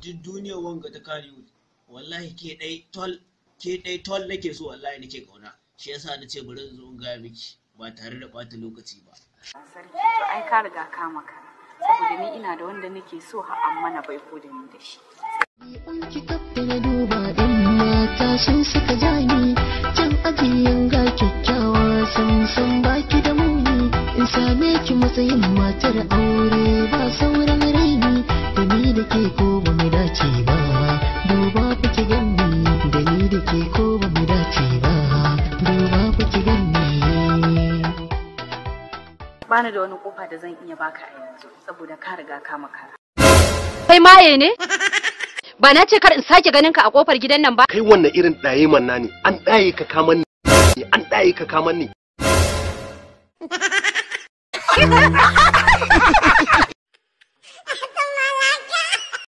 Duk duniyar wanga ta Kannywood, wallahi ke ɗai tol, ke ɗai tol nake so, wallahi nake ƙauna. Shi yasa na ce bari in zo in gaya miki ba tare da ɓata lokaci ba. Sarki, to ai ka riga ka makara. Saboda ni ina da wanda nake so har amma na baiko da ni da shi. Ki kafa na duba ɗan mata sun suka jani can ajiyan ga kyakkyawa sam baki da muni in same ki matsayin matar aure ba sauran raini da ni da ke ko ba mu dace ba duba fa ki ganni da ni da ke ko ba mu dace ba duba fa ki ganni. Bani da wani kofa da zan iya baka a yanzu saboda ka riga ka makara. Kai maye ne? Ba na ce kar in sake ganin ka a kofar gidan nan ba. Kai wannan irin ɗaye manna ne, an ɗaye ka kaman ne, an ɗaye ka kaman ne.